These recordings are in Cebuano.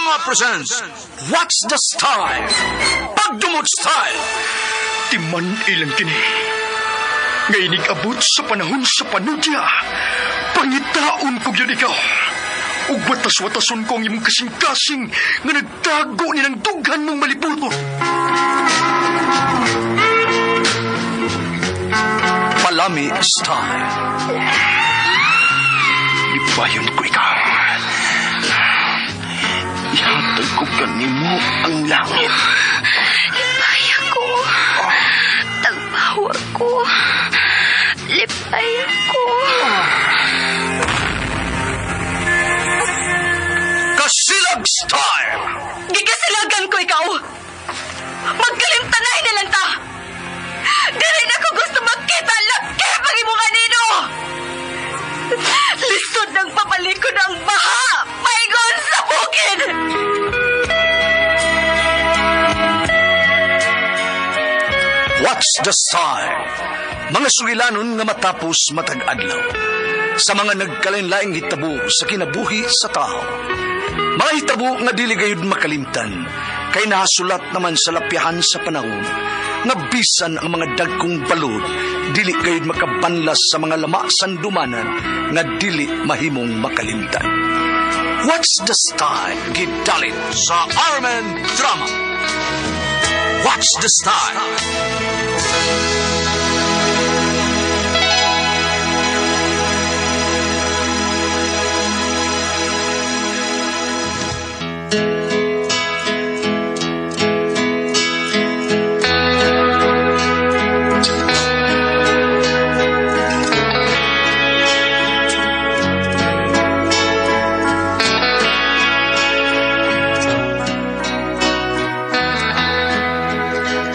Drama presents What's the Style? Pagdumot Style! Timan ilang kini. Nga inig-abot sa panahon sa panudya. Pangitaon ko gyud ikaw. Ug watas-watason ko ang imong kasing-kasing nga nagtago ni ng dughan mong malibuton. Palami Style. Lipayon ko ikaw. Ihatag ko kanimo ang langit. Lipay ako. Tagpawa ko. Lipay ako. Kasilag Style! Gigasilagan ko ikaw. Magkalimtanay na lang ta. Dili na ko gusto magkita laki pag imo kanino. Lisod ng papalikod ang baha. Paingon sa bukid. What's the Style? Mga sugilanon nga matapos matag adlaw. Sa mga nagkalain-laing hitabo sa kinabuhi sa tao. Mga hitabo nga dili gayud makalimtan kay nahasulat naman sa lapyahan sa panahon nga bisan ang mga dagkong balod dili gayud makabanlas sa mga lama sandumanan nga dili mahimong makalimtan. What's the Style? Gidalit sa Armen Drama. What's the Style?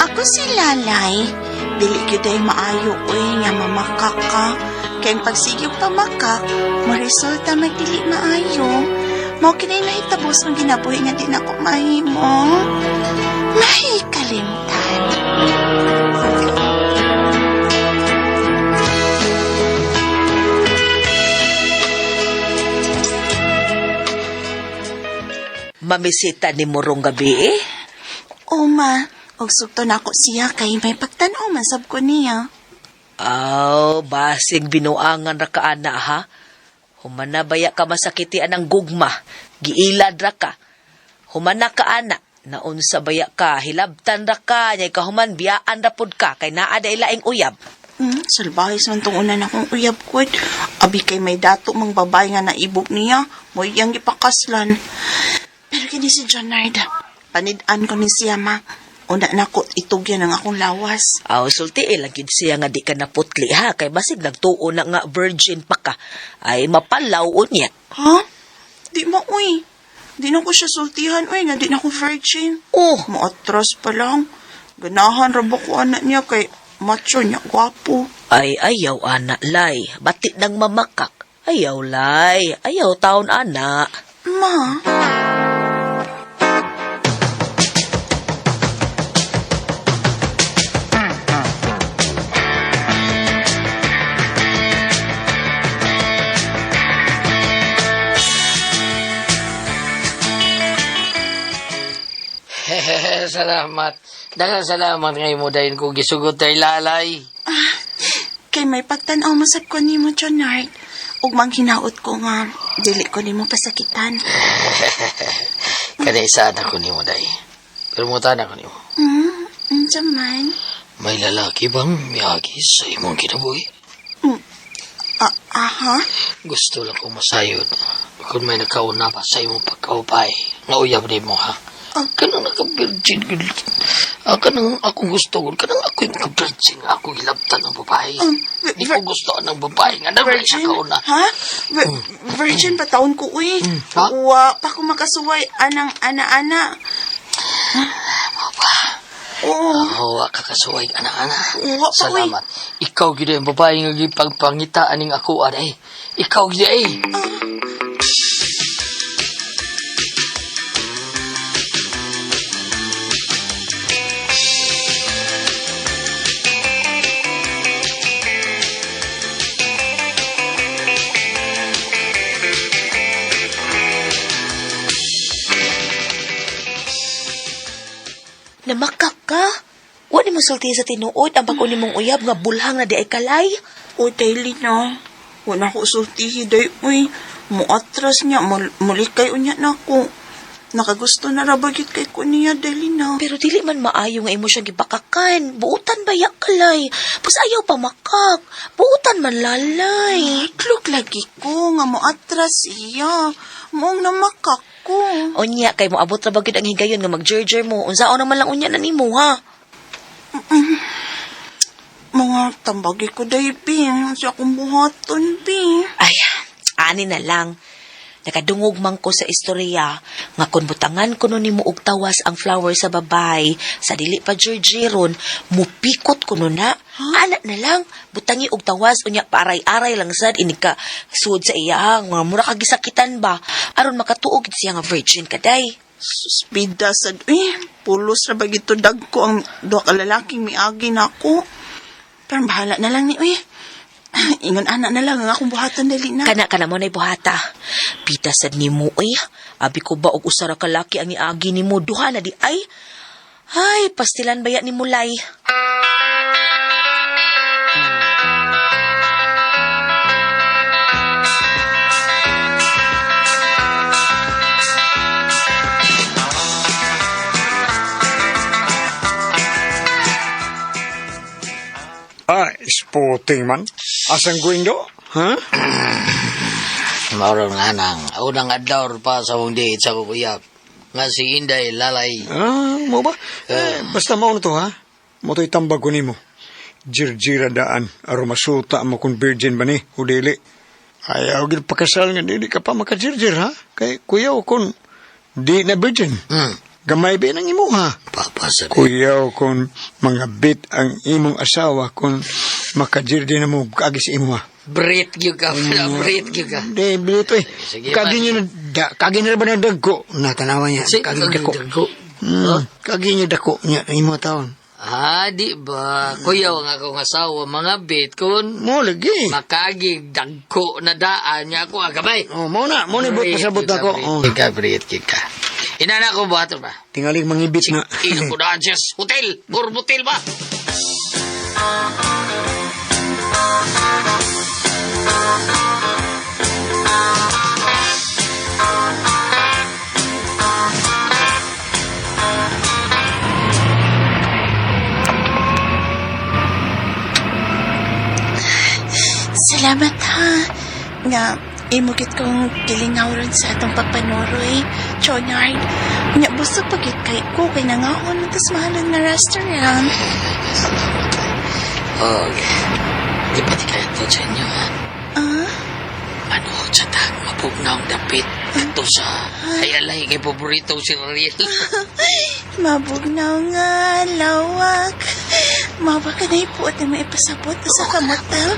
Ako si Lalay. Dili gyud ay maayo uy nga mamakak ka. Kay ang pagsigyog pamakak, moresulta magdili maayo. Mao kini nahitabo sa ginabuhi nga di nako mahimo. Mahikalimtan. Mamisita ni Morong gabi eh. Oma, og sugto nako siya kay may pagtan-aw man sab ko niya. Aw, basig binuangan ra ka ana ha. Humana baya ka masakitian ang gugma. Giilad ra ka. Humana ka ana. Naunsa baya ka, hilabtan ra ka, nyay kahuman biyaan ra pud ka kay naa day laing uyab. Salbahis man tong una na akong uyab ko. Abi kay may dato mang babae nga naibog niya. Mo iyang gipakaslan. Pero kini si Jonard. Panid-an ko ni siya, ma. Una na ko itugyan ang akong lawas. Aw, sulti eh, lang gyud siya nga di ka naputli ha kay basig nagtuo na nga virgin pa ka. Ay mapalaw unya. Ha? Di mo, uy. Di na ko siya sultihan, uy, nga di na ko virgin. Oh, Maatras pa lang. Ganahan ra ba ko anak niya kay macho niya, gwapo. Ay, ayaw, ana, lay. Batit ng mamakak. Ayaw, lay. Ayaw, taon, ana. Ma, Salamat. Daghang salamat ngayon mo dahil ko gisugot tay lalay. Kay may pagtan-aw masab ko nimo, Jonard. Ug manghinaot ko nga, dili ko nimo pasakitan. Kada isa na ko nimo day. Pero muta na ko nimo. Unsa man? May lalaki bang miyagi sa imong kinabuhi? Ah, aha. Gusto lang ko masayod. Kung may nakauna pa sa imong pagkaupay, nga uyab nimo ha. Ah. Kanang naka-virgin gud. Ah, kanang akong gusto gud, kanang ako yung naka-virgin nga ako hilabtan ng babae. Di ko gusto ang babae nga nang Virgin? kauna. Ha? Virgin pa taon ko, uy. Ha? Wa pa ko makasuway anang ana-ana. Oo. Oh, wa ka kasuway ana-ana. Wa pa, uy. Salamat. Ikaw gid ang babae nga gipagpangita aning ako aday. Ikaw gid ay. Namakak ka. Wa ni mo sulti sa tinuod ang bag-o nimong uyab nga bulhang na di ay kalay. O, daily na. Wala ko sultihi day, uy. Muatras niya, mulikay unya na ako. Nakagusto na rabagit kay ko niya, daily na. Pero dili man maayo nga imo siyang gibakakan. Buutan ba ya kalay? Pus ayaw pa makak. Buutan man lalay. Itlog lagi ko, nga muatras iya. Muong namakak ko. Unya kay moabot ra ba gyud ang higayon nga magjerjer mo. Unsaon naman lang unya na nimo ha? Mga tambagi ko day, bi. Sa akong buhaton, bi. Ay, ani na lang. Nakadungog man ko sa istorya nga kun butangan kuno nimo og tawas ang flower sa babay sa dili pa jerjeron mupikot kuno na. Ana na lang butangi og tawas unya paaray-aray lang sad inig ka suod sa iya nga mura ka gisakitan ba aron makatuog gid siya nga virgin kaday. Suspida sad, uy. Pulos na ba gito dagko ang duha ka lalaking miagi na ako. Pero bahala na lang ni, uy. Ingon ana na lang ang akong buhaton dali na. Kana kana mo na buhata. Pita sad nimo uy. Abi ko ba og usa ra ka laki ang iagi nimo duha na di ay. Ay, pastilan baya ni Mulay. Ah, sporting man. Asang going do? Ha? Mauro nga nang, unang adlaw pa sa mong date sa kukuyap. Nga si Inday lalay. Ah, mo ba? Eh, basta mao na to ha. Mo to'y tambag ko nimo. Jirjira daan, aron masuta mo kung virgin ba ni, o dili. Ayaw gid pakasal nga dili ka pa makajirjir ha. Kay kuyaw kung di na virgin. Gamay ba nang imo ha? Papa sabi. Kuyaw kung mga bit ang imong asawa kung makajirjir na mo kaagi sa imo ha. Breath gyud ka, breath gyud ka. Di, bilito eh. Sige, Kagi man. niyo na, da, kagi na ba na dagko? Natanawa niya. Sige, Kagi dako. dagko. Kagi niya dako niya, imo taon. Ah, di ba? Kuyaw ang akong asawa, mga bit, kun Mo lagi. makagig dagko na daan niya ako agabay. Oh, mo na, mo na buot pasabot ako. Oh. Ika, breath gyud ka. Inana ko buhaton ba? Tingaling mangibit na. Ina ko daan siya sa hotel. Or motel ba? Salamat ha. Nga, imo gid kong gilingawron sa atong pagpanuroy, Chonard. Nga, busog pagit kay ko, kay nangaon na tas mahalon nga restaurant. Salamat. Okay. Di pa di kaya to sa inyo, ha? Ah, Ano, sa tag, mapugnaw ang dapit. Ito sa, ay alay, kay paborito si Ariel. mabugnaw nga, lawak. Mawa ka na ipuot na maipasabot sa kamotel.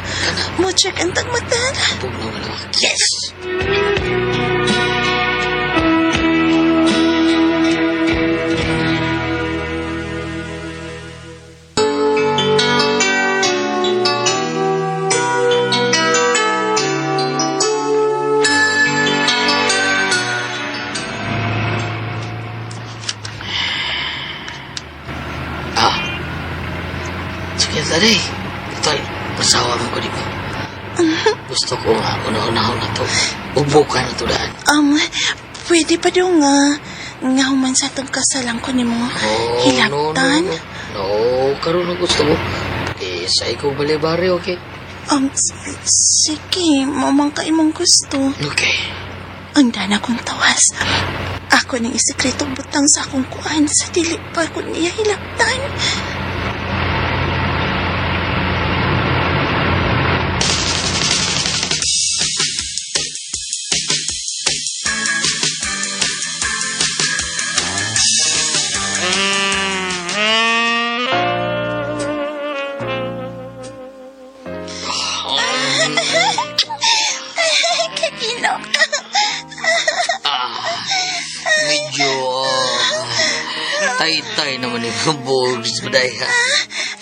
Mo check ang tagmotel. Mapugnaw nga lawak. Yes! Ah. Sige, tari. Total, masawa mo ko di ba? Gusto ko nga, una-unahon na to. Ubukan na to daan. Pwede pa daw nga, nga human sa atong kasalang ko nimo Oh, hilabtan. No, no, no. No, karon na gusto ko. Eh, sa ikaw bali-bari, okay? Sige, mamang ka imong gusto. Okay. Ang dana kong tawas. Ako nang isikretong butang sa akong kuan sa dili pa ko niya hilabtan. Kaginok. Ah, medyo tay-tay naman yung boobs, baday ha.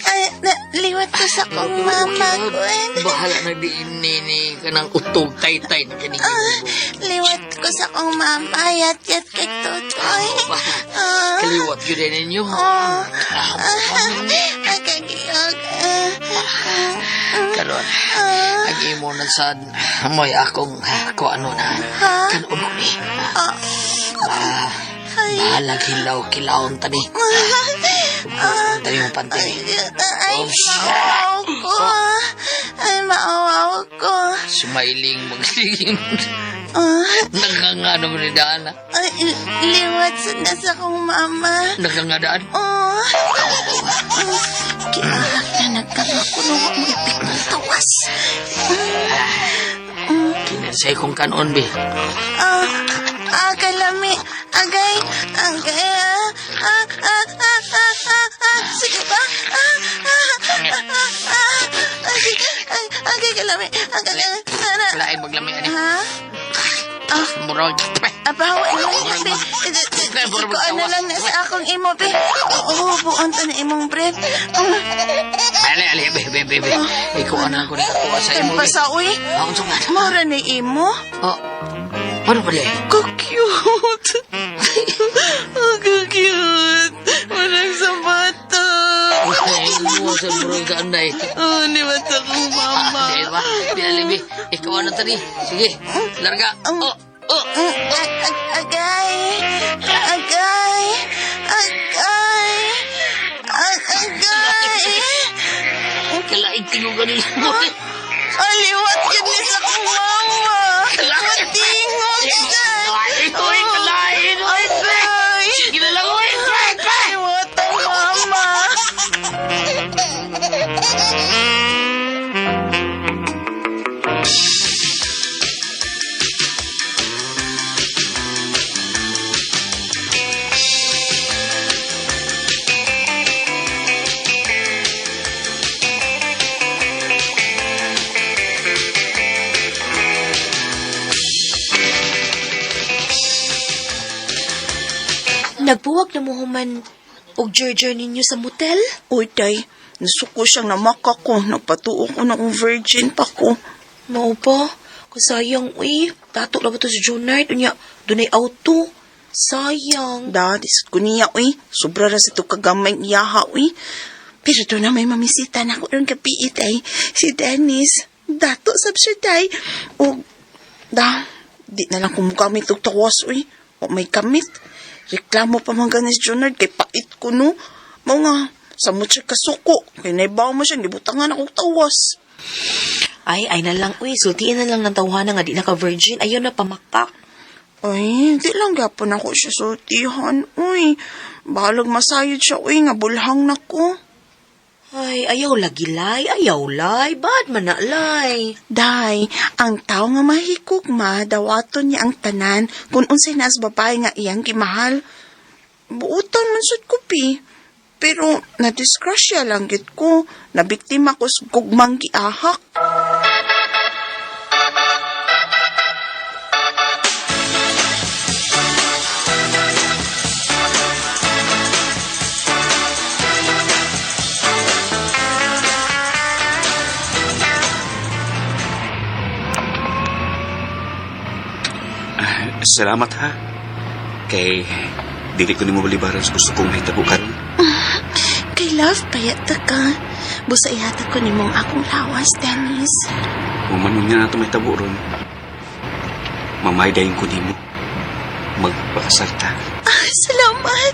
Ay, na, Liwat ko sa kong mama, Gwen. Bahala na di ni kanang utog taytay na kini. Ah, liwat ko sa kong mama. Yat-yat kay Totoy. Ah, Kaliwat yun din ninyo. oh. Ah, kagiyog. Ah, Karon, ang imo na sad mo'y akong kuano na. Kanon ko ni. ah, Ah, bahalag hilaw kilaon tani. Tani mo panty. Ay, Oh, shit. maawaw ko. Ay, maawaw ko. Smiling magsiging. Ah, Nagkangano mo ni Daan. ah. ay, liwat sa nasa kong mama. Nagkangadaan. Oh. Kiahak na nagkakakuno mo ipik ng tawas. Kinisay kong kanon, be. Ah, ah, kalami. Agay, agay, ah, ah, ah, ah, ah, ah, ah, sige pa. Ah, ah, ah, ah, ah, agay, ay, agay, kalami. Agay, ana. Lain maglami ani. Ha? Ah, Murag. abaw, ay, be. Iko, ano lang na sa akong imo, be. Oo, buon to na imong brief. Ali, ali, be, be, be, be. Ikaw ana ko ni kuha sa imo. be. Pasa, uy. Ako sa nga. Mora ni imo. Oh. Ano pa di ay? Ka-cute. Oh, ka-cute. Walang sabato. Ay, mo sa murag ka anday. Oh, di ba sa akong mama? Ah, di ba? Di, be. Ikaw ano tani. Sige, larga. Oh, oh. Agay. Agay. Agay. Agay. Kalaig tigo ka nila mo. Aliwat yun ni sa akong mama. Matingog siya. Ay, uy, kalain. Uy, Agay. Sige na lang, uy. Pre, pre. Aliwat ang mama. Nagbuwag na mo human og jerjer ninyo sa motel? Uy, day. Nasuko siyang namaka ko. Nagpatuo ko na kung virgin pa ko. Mao pa. Kasayang, uy. Tato na ba to si Junard? Unya, dunay auto. Sayang. Da, dis ko niya, uy. Sobra ra sa ito kagamay iyaha, uy. Pero doon na may mamisita na ako rin kapiit, ay. Si Dennis. Dato sab siya, day. O, da, di na lang kumukamit og tawas, uy. O may kamit. Reklamo pa man ganis Junard, kay pait ko, no. Mao nga, samot siya kasuko. Kay naibaw mo siya, gibutangan ako tawas. Ay, ay na lang, uy. Sultiin na lang ng tawhana nga di na ka-virgin. Ayaw na pamakpak. Ay, di lang gyapon ako siya sultihan, uy. Bahalag masayod siya, uy, nga bulhang nako. Ay, ayaw lagi, lay. Ayaw, lay. Bad man na, lay. Day, ang tao nga mahikugma, dawaton niya ang tanan kung unsay naas babae nga iyang gimahal. Buotan man sud ko, pi. Pero nadisgrasya lang gid ko, nabiktima ko sa gugmang giahak. Salamat ha. Kay dili ko nimo balibaran sa gusto kong mahitabo karon. Kay love, payat ka. Busa ihatag ko nimong akong lawas, Dennis. Humanon nga nato mahitabo ron. Mamay dayon ko nimo. Magpakasal ta. Ah, salamat.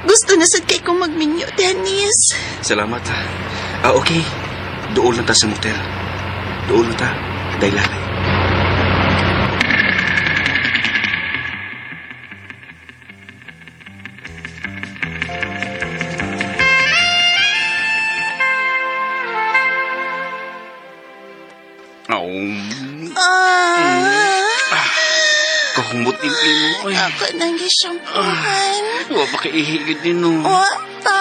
Gusto na sad kay kong magminyo, Dennis. Salamat ha. Ah, okay. Dool na ta sa motel. Dool na ta. Day lalay. Oh, Ah, kahumot din mo. Ay, ako nang gisyampuhan. wa pa kaihigid din no. Wa pa.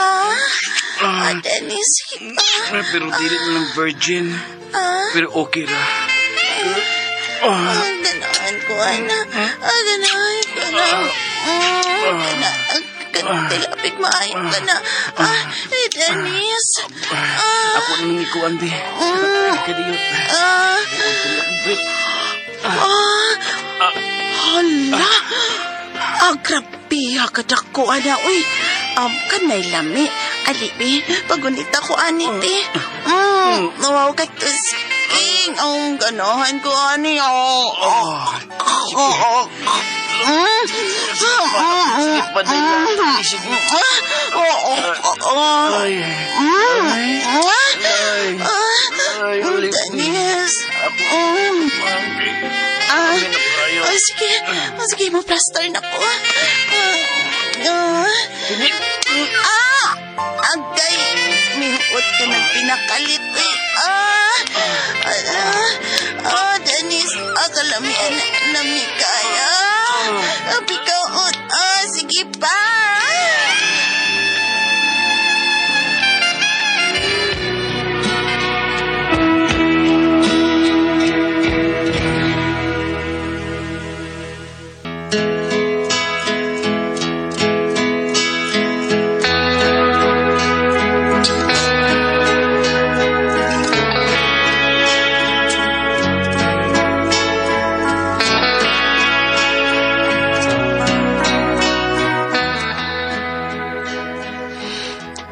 Ah, Dennis, sige pa. Ah, pero dili mo ng virgin. Ah. Pero okay ra. Ah, ganahan ko, ana. Ah, ganahan ko na. Ganahan ko. Tilapik maayo ka na. Ah, eh, Dennis. Ah, Ako na nang ikuan, be. Kadiyot. ah, ah. Hala. Ah, grabe ha, kadako, ana, uy. Kanay lami. Ali, be, pagunita ko, ani, be. Wow, katusking. Ang ganahan ko, ani. Oh, oh, oh, oh. Sige pa, day na. Sige. Ah, oh, oh, oh, oh. Ay. Ah, Ay. ah, Ay, ulit. Dennis. Ah, oh, sige. Oh, sige, mo-plaster na ko. Ah, ah. Ah! Agay! Mihuot ka ng pinakalit eh. Ah! Ah! Ah, Dennis. Ah, kalamian na mikaya. Ah, pikaot. Ah, sige pa.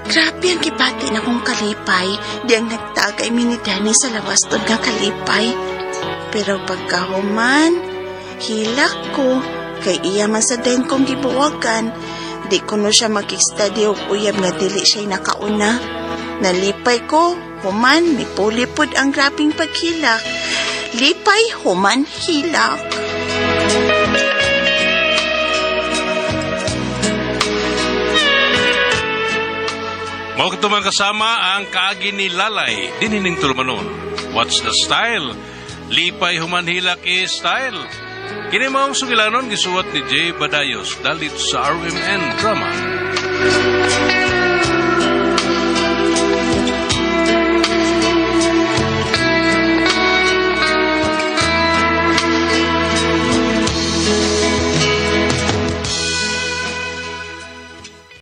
Grabe ang gibati na kong kalipay. Di ang nagtagay mi ni Danny sa lawas doon nga kalipay. Pero pagkahuman, hilak ko. Kay iya man sa den kong gibuwagan. Di ko no siya makikstudy og uyab nga dili siya'y nakauna. Nalipay ko, human, mipulipod ang grabing paghilak. Lipay, human, hilak. Mao kadto mga kasama ang kaagi ni Lalay dinining tulumanon. What's the style? Lipay humanhilak is style. Kini maong sugilanon gisuwat ni Jay Badayos dalit sa RMN Drama.